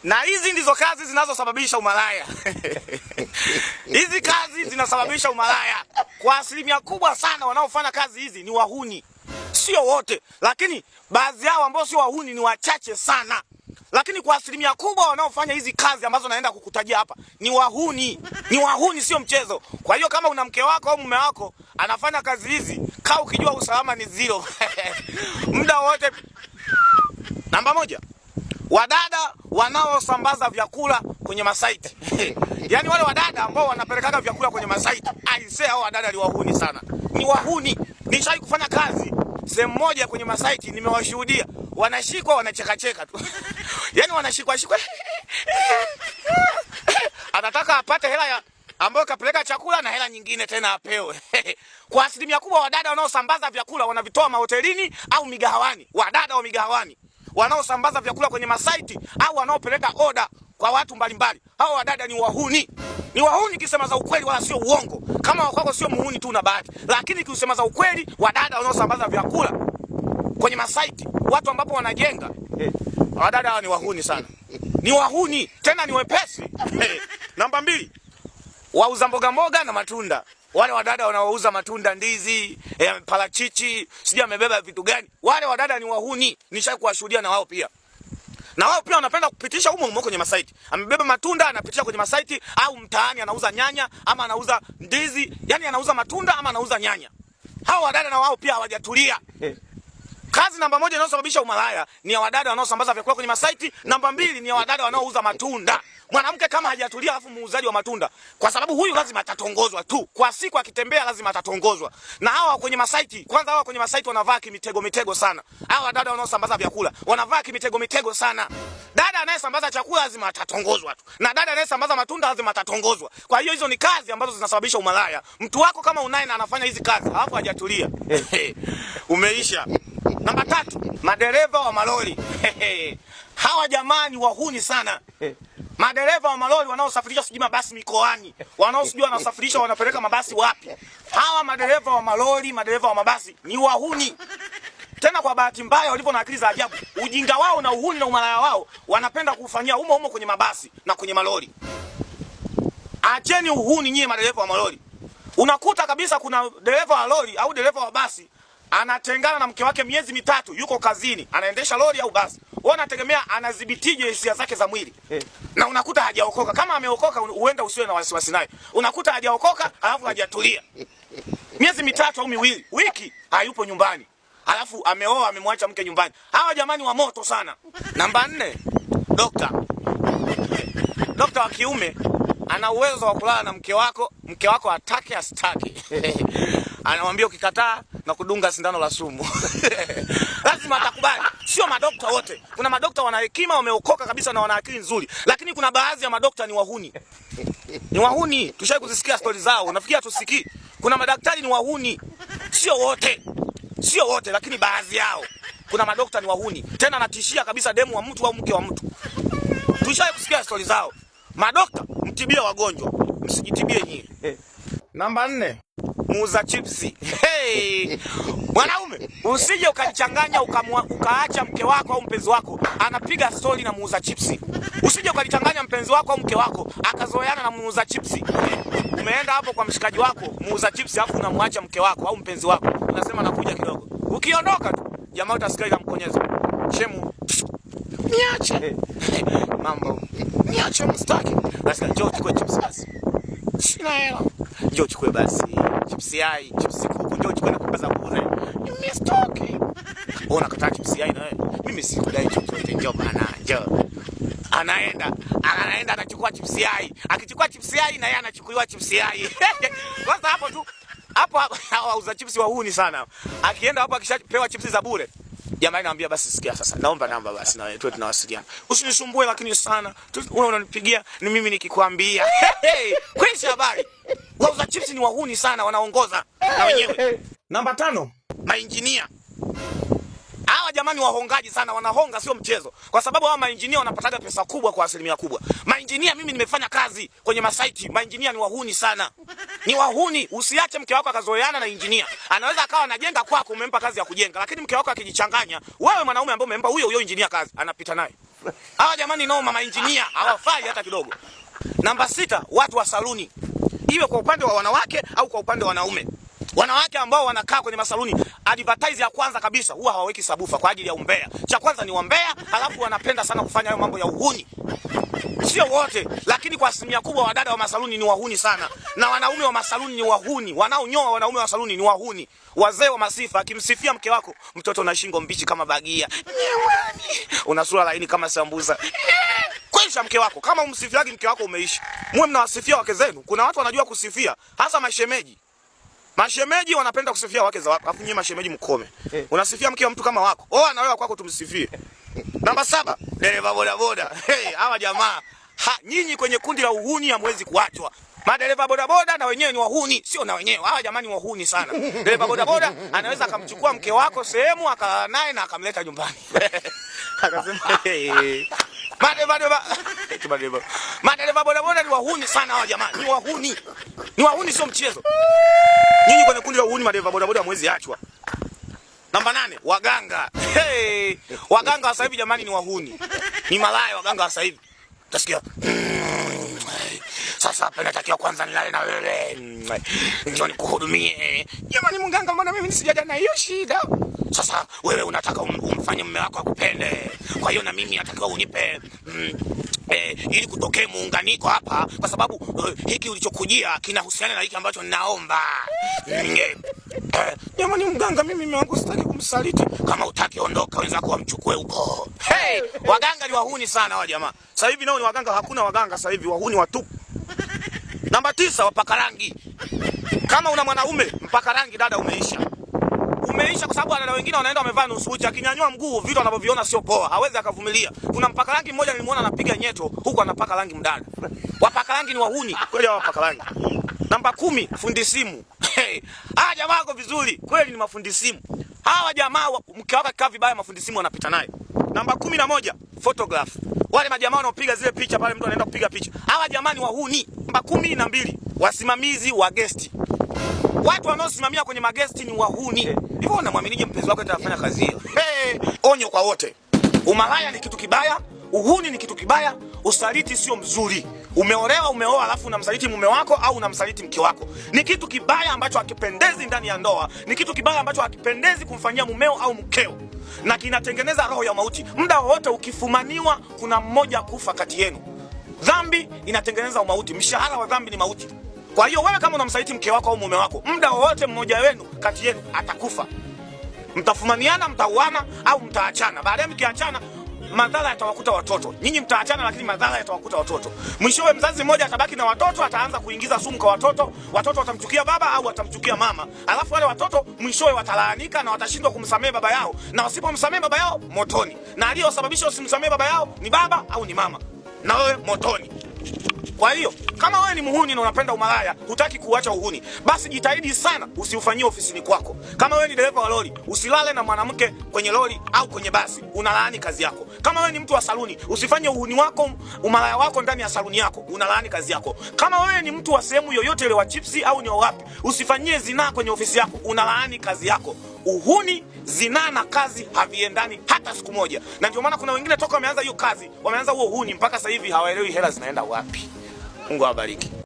Na hizi ndizo kazi zinazosababisha umalaya. Hizi kazi zinasababisha umalaya kwa asilimia kubwa sana. Wanaofanya kazi hizi ni wahuni, sio wote, lakini baadhi yao ambao sio wahuni ni wachache sana, lakini kwa asilimia kubwa wanaofanya hizi kazi ambazo naenda kukutajia hapa ni wahuni, ni wahuni, sio mchezo. Kwa hiyo kama una mke wako au mume wako anafanya kazi hizi, kaa ukijua usalama ni zero muda wote. Namba moja, wadada wanaosambaza vyakula kwenye masaiti yaani wale wadada ambao wanapelekaga vyakula kwenye masaiti, aisee, hao wadada ni wahuni sana, ni wahuni. Nishai kufanya kazi sehemu moja kwenye masaiti, nimewashuhudia wanashikwa, wanachekacheka tu yaani wanashikwa shikwa anataka apate hela ya ambayo kapeleka chakula na hela nyingine tena apewe. Kwa asilimia kubwa wadada wanaosambaza vyakula wanavitoa mahotelini au migahawani. Wadada wa migahawani wanaosambaza vyakula kwenye masaiti au wanaopeleka oda kwa watu mbalimbali, hao wadada ni wahuni, ni wahuni kisema za ukweli, wala sio uongo. Kama wako sio muhuni tu, una bahati, lakini kisema za ukweli, wadada wanaosambaza vyakula kwenye masaiti, watu ambapo wanajenga, wadada hawa ni wahuni sana, ni wahuni tena ni wepesi. Namba mbili, wauza mboga mboga na matunda, wale wadada wanaouza matunda, ndizi, parachichi, sijui amebeba vitu gani, wale wadada ni wahuni, nishakuwashuhudia na wao pia. Na wao pia wanapenda kupitisha humo humo kwenye masaiti. Amebeba matunda anapitisha kwenye masaiti, au mtaani anauza nyanya ama anauza ndizi, yani anauza matunda ama anauza nyanya. Hao wadada na wao pia hawajatulia. Kazi namba moja inayosababisha umalaya ni ya wadada wanaosambaza vyakula kwenye masaiti. Namba mbili ni ya wadada wanaouza matunda. Mwanamke kama hajatulia alafu muuzaji wa matunda, kwa sababu huyu lazima atatongozwa tu. Kwa siku akitembea lazima atatongozwa. Na hawa kwenye masaiti, kwanza hawa kwenye masaiti wanavaa kimitego mitego sana. Hawa wadada wanaosambaza vyakula wanavaa kimitego mitego sana. Dada anayesambaza chakula lazima atatongozwa tu, na dada anayesambaza matunda lazima atatongozwa. Kwa hiyo hizo ni kazi ambazo zinasababisha umalaya. Mtu wako kama unaye na anafanya hizi kazi alafu hajatulia, umeisha. Namba tatu, madereva wa malori. Hawa jamani wahuni sana. Madereva wa malori wanaosafirisha sijui mabasi mikoani, wanaosijui wanasafirisha wanapeleka mabasi wapi. Hawa madereva wa malori, madereva wa mabasi ni wahuni. Tena kwa bahati mbaya walivyo na akili za ajabu, ujinga wao na uhuni na umalaya wao wanapenda kuufanyia humo humo kwenye mabasi na kwenye malori. Acheni uhuni nyie madereva wa malori. Unakuta kabisa kuna dereva wa lori au dereva wa basi anatengana na mke wake miezi mitatu, yuko kazini, anaendesha lori au basi. Wewe unategemea anadhibitije hisia zake za mwili? Na unakuta hajaokoka. Kama ameokoka huenda usiwe na wasiwasi naye. Unakuta hajaokoka, alafu hajatulia. Miezi mitatu au miwili, wiki hayupo nyumbani. Alafu ameoa, amemwacha mke nyumbani. Hawa jamani wa moto sana. Namba 4, dokta. Dokta wa kiume ana uwezo wa kulala na mke wako, mke wako atake asitake. Anamwambia ukikataa na kudunga sindano la sumu. Lazima atakubali. Sio madokta wote. Kuna madokta wana hekima, wameokoka kabisa na wana akili nzuri. Lakini kuna baadhi ya madokta ni wahuni. Ni wahuni. Tushai kuzisikia stori zao. Unafikia tusikii. Kuna madaktari ni wahuni. Sio wote. Sio wote, lakini baadhi yao. Kuna madokta ni wahuni. Tena anatishia kabisa demu wa mtu au mke wa mtu. Tushai kusikia stori zao. Madokta, mtibie wagonjwa, msijitibie nyie. Namba 4, muuza chipsi. Hey! Mwanaume, usije ukajichanganya ukaacha mke wako au mpenzi wako anapiga stori na muuza chipsi. Usije ukalichanganya mpenzi wako au mke wako akazoeana na muuza chipsi. Umeenda hapo kwa mshikaji wako muuza chipsi, alafu unamwacha mke wako au mpenzi wako, unasema nakuja kidogo. Ukiondoka tu jamaa utasikia ile mkonyezo, shemu, niache mambo, niache mstaki. Basi njoo uchukue chips basi, sina hela, njoo uchukue basi chips yai, chips kuku, njoo uchukue na kupaza bure, mimi sitoki. Wewe unakataa chips yai na wewe, mimi sikudai chochote, njoo bana, njoo. Anaenda anachukua chips yai, akichukua chips yai na yeye anachukuliwa chips yai. Kwanza hapo tu hapo wauza chips wahuni sana. Akienda hapo akishapewa chips za bure, jamani, naambia basi, sikia sasa, naomba namba basi na wewe tuwe tunawasiliana, usinisumbue lakini sana, wewe unanipigia ni mimi nikikwambia. Hey, kwisha habari. Wauza chips ni wahuni sana, wanaongoza na wenyewe. Namba 5, mainjinia. Hawa jamani wahongaji sana, wanahonga sio mchezo. Kwa sababu hawa mainjinia wanapataga pesa kubwa kwa asilimia kubwa. Mainjinia, mimi nimefanya kazi kwenye masaiti, mainjinia ni wahuni sana. Ni wahuni. Usiache mke wako akazoeana na injinia. Anaweza akawa anajenga kwako, umempa kazi ya kujenga, lakini mke wako akijichanganya, wewe mwanaume ambaye umempa huyo huyo injinia kazi, anapita naye. Hawa jamani noma, mainjinia hawafai hata kidogo. Namba 6, watu wa saluni, iwe kwa upande wa wanawake au kwa upande wa wanaume. Wanawake ambao wanakaa kwenye masaluni, advertise ya kwanza kabisa huwa hawaweki sabufa kwa ajili ya umbea. Cha kwanza ni wambea, halafu wanapenda sana kufanya hayo mambo ya uhuni. Sio wote, lakini kwa asilimia kubwa wadada wa masaluni ni wahuni sana, na wanaume wa masaluni ni wahuni. Wanaonyoa wanaume wa saluni ni wahuni. Wazee wa masifa, akimsifia mke wako, mtoto na shingo mbichi kama bagia, nyewani, una sura laini kama sambusa. Kwesha mke wako. Kama umsifiagi mke wako umeisha. Muwe mnawasifia wake zenu. Kuna watu wanajua kusifia, hasa mashemeji. Mashemeji wanapenda kusifia wake za watu. Alafu nyinyi mashemeji mkome. Unasifia mke wa mtu kama wako. Oa na wewe kwako tumsifie. Namba 7, dereva boda boda. Hey, hawa jamaa. Nyinyi kwenye kundi la uhuni hamwezi kuachwa. Madereva boda boda na wenyewe ni wahuni, sio na wenyewe. Hawa jamani wahuni sana. Dereva boda boda anaweza akamchukua mke wako sehemu akalala naye na akamleta nyumbani. Akasema hey. Madereva boda boda ni wahuni sana hawa jamani, ni wahuni. Ni wahuni, sio mchezo. Nyinyi kwenye kundi la uhuni madereva boda boda hamwezi achwa. Namba 8, waganga. Hey, waganga sasa hivi jamani ni wahuni. Ni malaya waganga sasa hivi. Utasikia sasa hapa natakiwa kwanza nilale na wewe, njoo nikuhudumie. Jamani mganga, mbona mimi nisijaja na hiyo shida? Sasa wewe unataka umfanye mume wako akupende, kwa hiyo na mimi natakiwa unipe ili kutokee muunganiko hapa, kwa sababu hiki ulichokujia kinahusiana na hiki ambacho ninaomba. Jamani mganga, mimi mume wangu sitaki kumsaliti. Kama utaki ondoka, wenzako wamchukue huko. Hey, waganga ni wahuni sana hawa jamaa. Sasa hivi nao ni waganga, hakuna waganga sasa hivi, wahuni watupu. Namba 9, wapaka rangi. Kama una mwanaume mpaka rangi, dada, umeisha. Umeisha, kwa sababu wadada wengine wanaenda wamevaa nusu uchi, akinyanyua mguu vitu anavyoviona sio poa, hawezi akavumilia. Kuna mpaka rangi mmoja nilimuona anapiga nyeto huku anapaka rangi mdada. Wapaka rangi ni wahuni kweli hawa wapaka rangi. Namba 10, fundi simu. Hey, hawa jamaa wako vizuri kweli, ni mafundi simu hawa jamaa. Mke wako akikaa vibaya, mafundi simu wanapita naye. Namba 11, photograph. Wale majamaa wanaopiga zile picha pale, mtu anaenda kupiga picha. Hawa jamaa ni wahuni. Namba 12, wasimamizi wa guest. Watu wanaosimamia kwenye magesti ni wahuni. Hivyo unamwaminije mpenzi wako atafanya kazi hiyo? Hey, onyo kwa wote. Umalaya ni kitu kibaya, uhuni ni kitu kibaya, usaliti sio mzuri. Umeolewa, umeoa alafu unamsaliti mume wako au unamsaliti mke wako. Ni kitu kibaya ambacho hakipendezi ndani ya ndoa. Ni kitu kibaya ambacho hakipendezi kumfanyia mumeo au mkeo. Na kinatengeneza roho ya mauti. Muda wote ukifumaniwa kuna mmoja kufa kati yenu. Dhambi inatengeneza umauti. Mshahara wa dhambi ni mauti. Kwa hiyo wewe kama unamsaliti mke wako au mume wako, muda wowote mmoja wenu kati yenu atakufa. Mtafumaniana, mtauana au mtaachana. Baadaye mkiachana, madhara yatawakuta watoto. Nyinyi mtaachana, lakini madhara yatawakuta watoto. Mwishowe mzazi mmoja atabaki na watoto, ataanza kuingiza sumu kwa watoto. Watoto watamchukia baba au watamchukia mama. Alafu wale watoto mwishowe watalaanika na watashindwa kumsamehe baba yao, na wasipomsamehe baba yao motoni. Na aliyosababisha usimsamehe baba yao ni baba au ni mama, na wewe motoni. Kwa hiyo kama wewe ni muhuni na unapenda umalaya, hutaki kuacha uhuni, basi jitahidi sana usiufanyie ofisini kwako. Kama wewe ni dereva wa lori, usilale na mwanamke kwenye lori au kwenye basi, unalaani kazi yako. Kama wewe ni mtu wa saluni, usifanye uhuni wako, umalaya wako ndani ya saluni yako, unalaani kazi yako. Kama wewe ni mtu wa sehemu yoyote ile, wa chipsi au ni wapi, usifanyie zinaa kwenye ofisi yako, unalaani kazi yako. Uhuni, zinaa na kazi haviendani hata siku moja. Na ndio maana kuna wengine toka wameanza hiyo kazi, wameanza huo uhuni mpaka sasa hivi hawaelewi hela zinaenda wapi. Mungu awabariki.